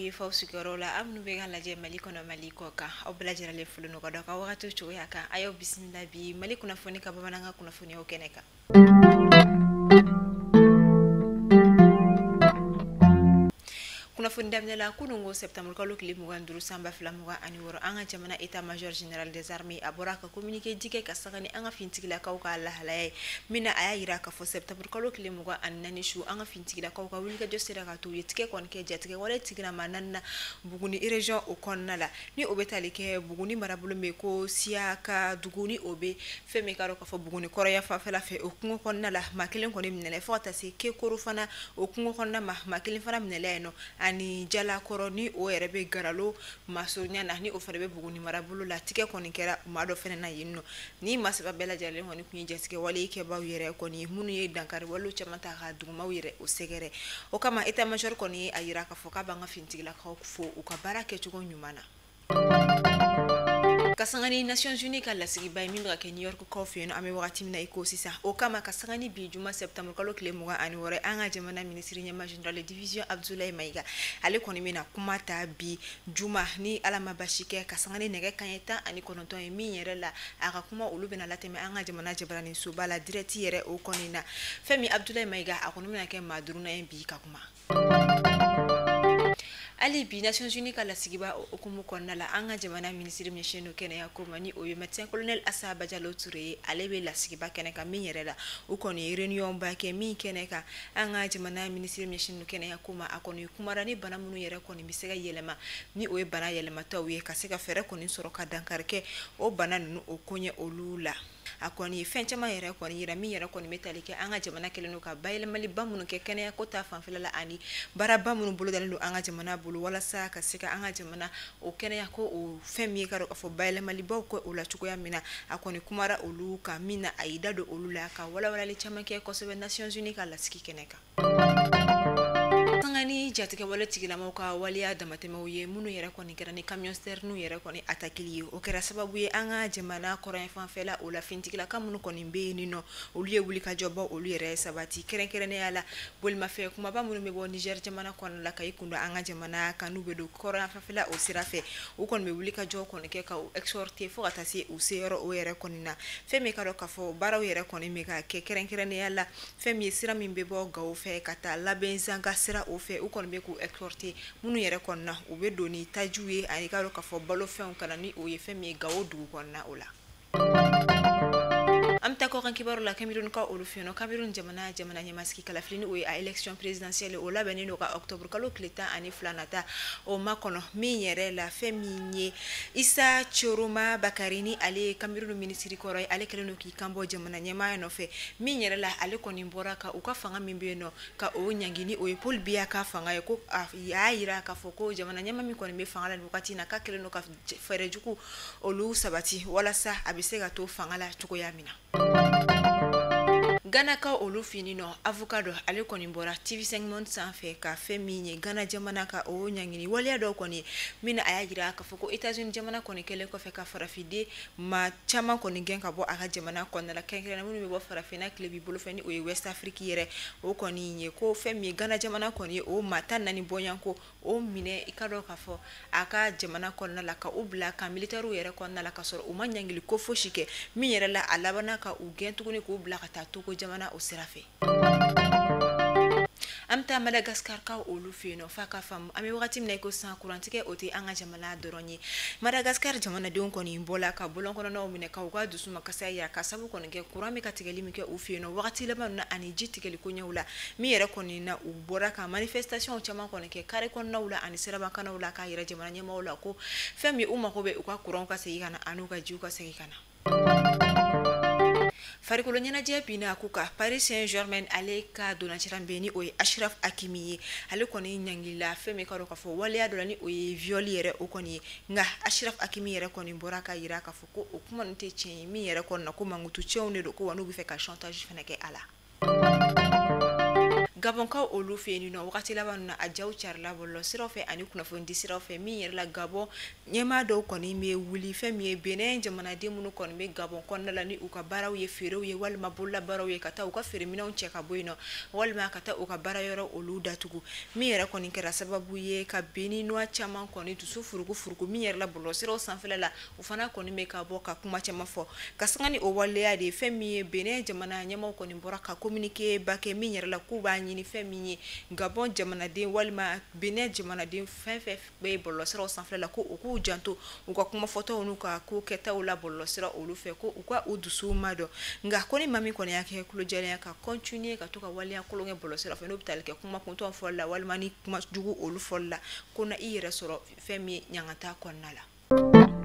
ye f'aw sigiyɔrɔ la, aw minnu bɛ ka lajɛ Mali kɔnɔ, Mali kɔ kan, aw bɛɛ lajɛlen foli n'u ka dɔn ka wagati cogoya kan. A y'aw bisimila bi Mali kunnafoni ka bamanankan kunnafoniyaw kɛnɛ kan. Kunnafoni daminɛ la, kunun ko septembre kalo tile 25 san 2026, an ka jamana état major général des armées a bɔra ka communiqué di kɛ ka sanga ni an ka finitigilakaw ka lahalaya ye, min na a y'a yira k'a fɔ septembre kalo tile 24 su, an ka finitigilakaw ka wulikajɔ sera ka to u ye tigɛ kɔni kɛ jatigɛ wale tigilama naani na Buguni région o kɔnɔna la, ni o bɛ tali kɛ Buguni marabolo min ko Siyaka dugu, ni o bɛ fɛn min ka dɔn k'a fɔ Buguni kɔrɔya fanfɛla fɛ, o kungo kɔnɔna la maa kelen kɔni minɛla, fo ka taa se Kekoro fana o kungo kɔnɔna ma, maa kelen fana minɛla yen nɔ, ani Jalakɔrɔ ni o yɛrɛ bɛ Garalo masurunya na, ni o fana bɛ Buguni marabolo la, tigɛ kɔni kɛra maa dɔ fana na yen nɔ. Ni maa saba bɛɛ lajɛlen kɔni tun ye jatigɛ wale kɛbaaw yɛrɛ kɔni ye, minnu ye dankari walew caman ta ka dugumaw yɛrɛ o sɛgɛrɛ. O kama état major kɔni ye a yira k'a fɔ k'a b'an ka finitigilakaw fo u ka baara kɛcogo ɲuman na. Ka sanga ni Nations Unies ka lasigiba ye min bɛ ka kɛ New York kaw fɛ yen nɔ, an bɛ wagati min na i ko sisan. O kama ka sanga ni bi juma septembre kalo tile 26, an ka jamana minisiri ɲɛmaa général de division Abdoulaye Maïga, ale kɔni bɛna kuma ta bi juma ni Ala ma basi kɛ, ka sanga ni nɛgɛ kanɲɛ 19 ye, min yɛrɛ la a ka kuma olu bɛna latɛmɛ an ka jamana jabaranin soba la direct yɛrɛ o kɔni na. Fɛn min Abdoulaye Maïga, a kɔni bɛna kɛ maa duurunan ye bi ka kuma. Hali bi Nations Unies ka lasigiba o hukumu kɔnɔna la, an ka jamana minisiri ɲɛsinnen don kɛnɛya ko ma, ni o ye médecin colonel Assa Badialo Touré ye, ale bɛ lasigiba kɛnɛ kan, min yɛrɛ la u kɔni ye réunion ba kɛ min kɛnɛ kan. An ka jamana minisiri ɲɛsinnen don kɛnɛya ko ma, a kɔni kumara ni bana minnu yɛrɛ kɔni bɛ se ka yɛlɛma, ni o ye bana yɛlɛmataw ye, ka se ka fɛɛrɛ kɔni sɔrɔ ka dankari kɛ o bana ninnu o koɲɛ olu la. A kɔni ye fɛn caman yɛrɛ kɔni yira, min yɛrɛ kɔni bɛ tali kɛ an ka jamana kɛlen don ka bayɛlɛmaliba minnu kɛ kɛnɛya ko ta fanfɛla la, ani baaraba minnu bolodalen don an ka jamana bolo walasa ka se ka an ka jamana o kɛnɛya ko o fɛn min ye ka dɔn k'a fɔ bayɛlɛmalibaw kɛ o la cogoya min na. A kɔni kumara olu kan, min na a y'i da don olu la ka walawalali caman kɛ kosɛbɛ Nations Unies ka lasigi kɛnɛ kan. Sanga ni jatigɛ wale tigilamaw ka waleya damatɛmɛw ye, minnu yɛrɛ kɔni kɛra ni camion citerne yɛrɛ kɔni attaqueli ye, o kɛra sababu ye an ka jamana kɔrɔn fanfɛla o la finitigilaka minnu kɔni bɛ yen nɔ, olu ye wulikajɔbaw olu yɛrɛ sabati, kɛrɛnkɛrɛnnenya la bolimafɛn kumaba minnu bɛ bɔ Niger jamana kɔnɔna la ka i kun don an ka jamana kan, n'u bɛ don kɔrɔn fanfɛla o sira fɛ, u kɔni bɛ wulikajɔ kɔni kɛ ka u exhorter fo ka taa se u seyɔrɔ o yɛrɛ kɔni na. Fɛn min ka dɔn k'a fɔ baaraw yɛrɛ kɔni bɛ ka kɛ, kɛrɛnkɛrɛnnenya la fɛn min ye sira min bɛ bɔ Gawo fɛ ka taa Labɛnzanga sira o fɛ, u kɔni bɛ k'u exhorter, minnu yɛrɛ kɔni na u bɛ don ni tajiw ye, ani ka dɔn k'a fɔ balofɛnw ka na ni o ye fɛn min ye Gawo dugu kɔnɔna o la. An bɛ taa kɔkan kibaru la, Cameroun ka olu fɛ yen nɔ. Cameroun jamana ɲɛmasigi kalafili, ni o ye a élection présidentielle, o labɛnnen don ka octobre kalo tile 12 nata o makɔnɔ, min yɛrɛ la fɛn min ye Issa Tchiroma Bakary, ni ale ye Cameroun minisiri kɔrɔ ye, ale kɛlen don k'i kan bɔ jamana ɲɛmaa nɔfɛ, min yɛrɛ la ale kɔni bɔra ka u ka fanga min bɛ yen nɔ ka o ɲangi, ni o ye Paul Biya ka fanga ye, ko a y'a yira k'a fɔ ko jamana ɲɛmaa min kɔni bɛ fanga la nin wagati in na, k'a kɛlen don ka fɛɛrɛ jugu olu sabati walasa a bɛ se ka to fanga la cogoya min na. Ganakaw olu fɛ yen nɔ, avocat dɔ ale kɔni bɔra TV5 Monde sanfɛ ka fɛn min ye Gana jamana ka o ɲangini waleya dɔw kɔni, min na a y'a jira k'a fɔ ko États-Unis jamana kɔni kɛlen kɔfɛ ka farafiden maa caman kɔni gɛn ka bɔ a ka jamana kɔnɔna la, kɛrɛnkɛrɛnnenya minnu bɛ bɔ farafinna tilebin bolofɛ, ni o ye West Afrique yɛrɛ o kɔni ye, ko fɛn min ye Gana jamana kɔni ye o maa 14 bɔɲɔgɔnko o minɛ, i ka dɔn k'a fɔ a ka jamana kɔnɔna la, ka u bila ka militaires yɛrɛ kɔnɔna la, ka sɔrɔ u ma ɲangili ko fosi kɛ, min yɛrɛ la a labanna ka u gɛn tuguni k'u bila ka taa Togo jamana o sira fɛ. An bɛ taa Madagascar kaw olu fɛ yen nɔ, f'a ka faamu an bɛ wagati min na i ko sisan, kurantigɛ o tɛ an ka jamana dɔrɔn ye. Madagascar jamanadenw kɔni bɔla ka bɔlɔn kɔnɔnaw minɛ ka u ka dusu makasa yira, ka sabu kɔni kɛ kuran bɛ ka tigɛli min kɛ u fɛ yen nɔ wagati laban na, ani ji tigɛli koɲɛw la, min yɛrɛ kɔni na u bɔra ka manifestation caman kɔni kɛ carré kɔnɔnaw la ani sirabakanaw la, k'a yira jamana ɲɛmaaw la ko fɛn min u mago bɛ u ka kuranw ka segin ka na ani u ka jiw ka segin ka na. Farikolo ɲɛnajɛ binna ko ka Paris Saint-Germain ale ka donnacira bɛ, ni o ye Achraf Hakimi ye, ale kɔni ɲangilila fɛn min ka dɔn k'a fɔ waleya dɔ la, ni o ye viol yɛrɛ o kɔni ye. Nka Achraf Hakimi yɛrɛ kɔni bɔra ka yira k'a fɔ ko o kuma ninnu tɛ tiɲɛ ye, min yɛrɛ kɔni na ko mankutu tiɲɛw de don, ko wa n'u bɛ fɛ ka chantage fana kɛ a la. Gabɔnkaw olu fɛ yen nɔ, wagati laban na a jaw carila bɔlɔlɔ siraw fɛ ani kunnafoni di siraw fɛ, min yɛrɛ la Gabɔn ɲɛmaa dɔw kɔni bɛ wuli fɛn min ye Benin jamanaden minnu kɔni bɛ Gabɔn kɔnɔna la, ni u ka baaraw ye feerew ye walima bololabaaraw ye, ka taa u ka feereminɛnw cɛ ka bɔ yen nɔ, walima ka taa u ka baara yɔrɔ olu datugu, min yɛrɛ kɔni kɛra sababu ye ka Béninois caman kɔni dusu furuku furuku, min yɛrɛ la bɔlɔlɔ siraw sanfɛla la, u fana kɔni bɛ ka bɔ ka kuma caman fɔ. Ka sanga ni o waleya de ye, fɛn min ye Benin jamana ɲɛmaaw kɔni bɔra ka communiqué ba kɛ, min yɛrɛ la k'u b'a ɲini fɛn min ye Gabɔn jamanaden walima Benin jamanaden fɛn fɛn bɛ bɔlɔlɔsiraw sanfɛ la, ko u k'u janto u ka kumafɔtaw n'u ka ko kɛtaw la bɔlɔlɔsira olu fɛ, ko u ka u dusu ma dɔn. Nka ko ni maa min kɔni y'a kɛ tulojɛlenya ka continuer ka to ka waleya kolon kɛ bɔlɔlɔsira fɛ, n'o bɛ tali kɛ kuma kuntɔn fɔli la walima ni kuma jugu olu fɔli la, ko na i yɛrɛ sɔrɔ fɛn min ye ɲangata kɔnɔna la.